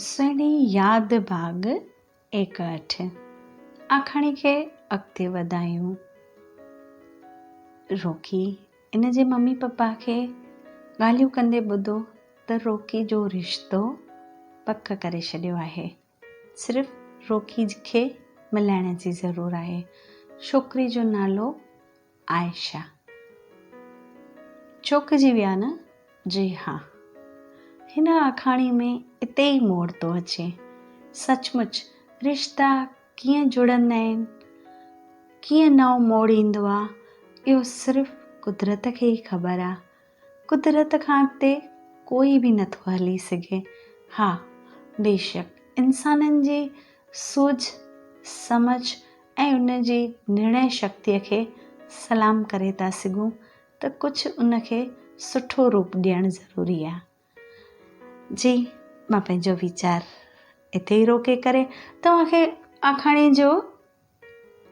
سهڻي ياد ڀاڳ 61 آکاڻي کي اڳتي وڌايون. روڪي ان جي ممي پپا کي ڳالهيون ڪندي ٻڌو ته روڪي جو رشتو پڪ ڪري ڇڏيو آهي. صرف روڪي کي ملائڻ جي ضرور آهي. ڇوڪري جو نالو عائشه. چوڪجي ويا نه؟ جي ها. هن آکاڻي ۾ اتي ئي موڙ ٿو اچي. سچ مچ رشتا ڪيئن جڙندا آهن، ڪيئن نئون موڙ ايندو آ، اهو صرف قدرت کي ئي خبر آ. قدرت کان اڳتي ڪوئي به نٿو هلي سگهي. ها بيشڪ انسانن جي سوجهه، سمجهه ۽ ان جي نرڻي شڪتيء کي سلام ڪري ٿا سگهون ته ڪجهه ان کي سٺو روپ ڏيڻ ضروري آ. جي مان پنهنجو ويچار اتي ئي روڪي ڪري توهان کي آکاڻي جو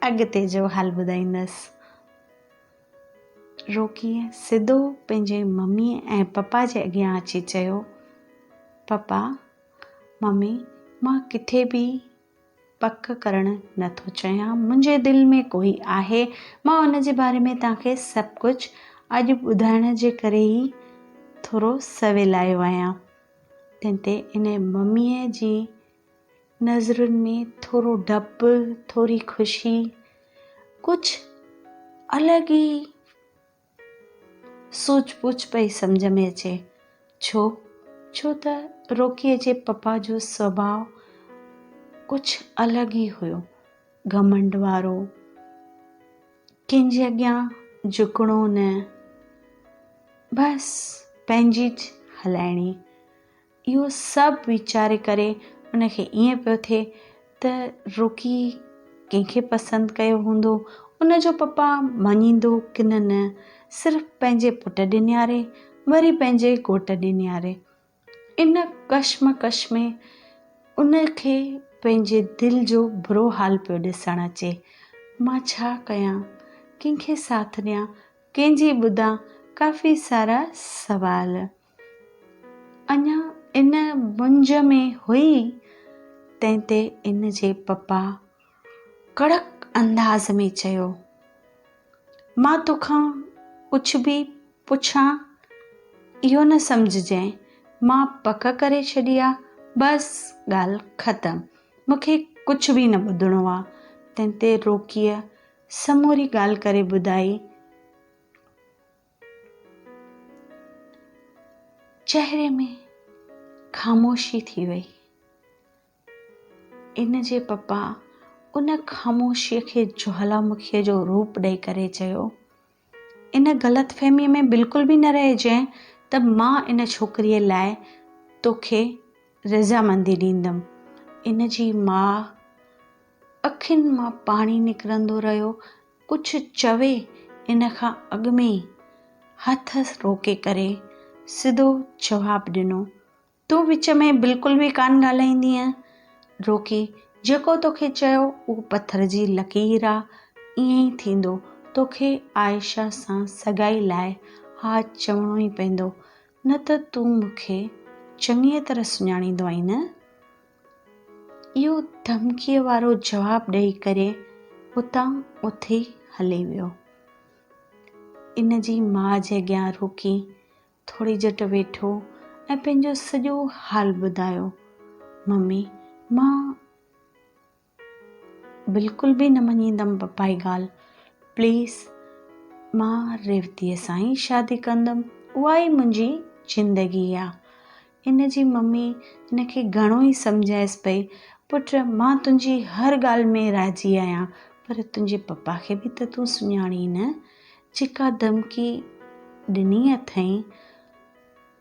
اڳتي جو حال ٻڌائيندس. روڪيء سڌو پنهنجي مميء ۽ پپا جي اڳيان اچي چيو، پپا، ممي مان ڪٿي به پڪ ڪرڻ نه ٿو چاهيان، منهنجي دل ۾ ڪوئي آهي، مان ان جي باري ۾ توهان کي سڀ ڪجهه اڄ ٻڌائڻ جي ڪري ئي ٿورو سويل آيو آهيان. تنهن تي ان مميء جي نظرن ۾ ٿورو ڊپ، ٿوري خوشي، ڪجهه الڳ ئي سوچ پوچ پئي سمجهه ۾ اچي. ڇو؟ ڇو ته روڪيء جي پپا جو سڀاء ڪجهه الڳ ئي هيو. گهمنڊ وارو، ڪنهن جي اڳيان جهڪڻو نه، بس پنهنجي هلائڻي. اهو سڀ ويچاري ڪري ان کي ائين پيو ٿئي ته روڪي ڪنهن کي پسند ڪيو هوندو، ان جو پپا مڃيندو ڪن نه، صرف پنهنجي پٽ ڏي نهاري، وري پنهنجي گهوٽ ڏي نهاري. ان ڪشمڪش ۾ ان کي پنهنجي دل جو برو حال پيو ڏسڻ اچي. مان ڇا ڪيان، ڪنهن کي ساٿ ڏيان، ڪنهن جي ٻڌان، ڪافي سارا سوال. اڃا ان مونجهه ۾ هئي، تنهن تي ان جي پپا ڪڙڪ انداز ۾ چيو، مان توکان ڪجهه به پڇان، اهو نه سمجهجانء، مان پڪ ڪري ڇڏي آ، بس ڳالهه ختم، مون کي ڪجهه به نه ٻڌڻو آ. تنهن تي روڪيء سموري ڳالهه ڪري ٻڌائي. چهري ۾ خاموشي ٿي وئي. ان جي پپا ان خاموشيء کي جوالا مکيء جو روپ ڏئي ڪري چيو، ان غلط فهميء ۾ بلڪل به نه رهجانء ته مان ان ڇوڪريء لاء توکي رضامندي ڏيندم. ان جي ماء اکين مان پاڻي نڪرندو رهيو ڪجهه چوي ان کان اڳ ۾ ئي هٿ روڪي ڪري سڌو جواب ڏنو، تون وچ ۾ بلڪل به ڪانه ڳالهائيندينء. روڪي جيڪو توکي چيو اهو پٿر جي لڪير آ، ائين ئي ٿيندو. توکي عائشه سان سڳائي لاء ها چوڻو ئي پوندو، نه ته تون مون کي چڱيء طرح سڃاڻيندو آهين نه؟ اهو ڌمڪيء وارو جواب ڏئي ڪري اتان اٿي هلي ويو. ان جي ماء جي اڳيان روڪي ٿوري جهٽ ويٺو ۽ پنهنجو سڄو حال ٻڌايو. ممي مان بلڪل به نه مڃيندم پپا جي ڳالهه پليز مان ريوتيء سان ئي شادي ڪندم اها ئي منهنجي زندگي آ. ان جي ممي هن کي گهڻو ئي سمجهائيس پئي پٽ مان تنهنجي هر ڳالهه ۾ راضي آهيان پر تنهنجي پپا کي به ته تون سڃاڻين نه جيڪا ڌمڪي ڏني اٿئي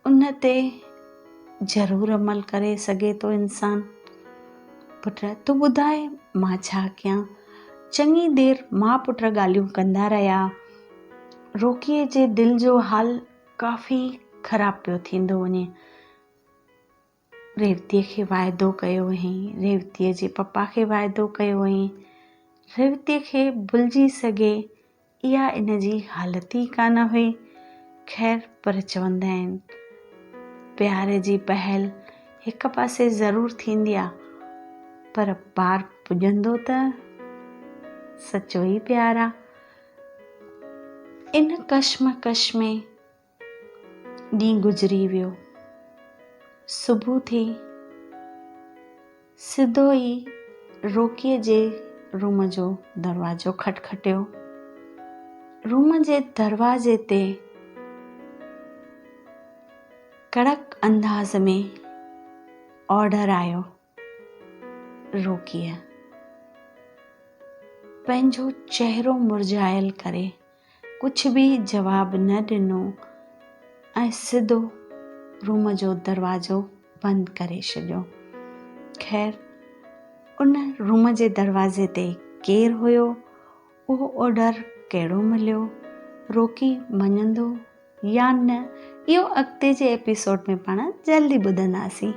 ان تي ضرور عمل ڪري سگهي ٿو انسان. پٽ تون ٻڌاء مان ڇا ڪيان؟ چڱي دير ماء پٽ ڳالهيون ڪندا رهيا. روڪيء جي دل جو حال ڪافي خراب پيو ٿيندو وڃي. ريوتيء کي واعدو ڪيو هئائين، ريوتيء جي پپا کي واعدو ڪيو هئائين. ريوتيء کي ڀلجي سگهي اها ان جي حالت ئي ڪانه هئي. خير پر چوندا آهن پيار جي پهل هڪ پاسي ضرور ٿيندي آ پر پار پڄندو ته سچو ئي پيار آ. ان ڪشمڪش ۾ ڏينهن گذري ويو. صبح ٿي. سڌو ئي روڪيء جي روم جو دروازو کٽکٽيو. روم جي دروازي تي ڪڙڪ انداز ۾ آرڊر آيو، روڪيء پنهنجو چهرو مرجهايل ڪري ڪجهه به جواب نه ڏنو ۽ سڌو روم جو دروازو بند ڪري ڇڏيو. خير ان روم جي دروازي تي ڪير هيو، اهو آرڊر ڪهڙو مليو، روڪي مڃندو يا نه، اهو اڳتي جي ايپيسوڊ ۾ پاڻ جلدي ٻڌنداسين.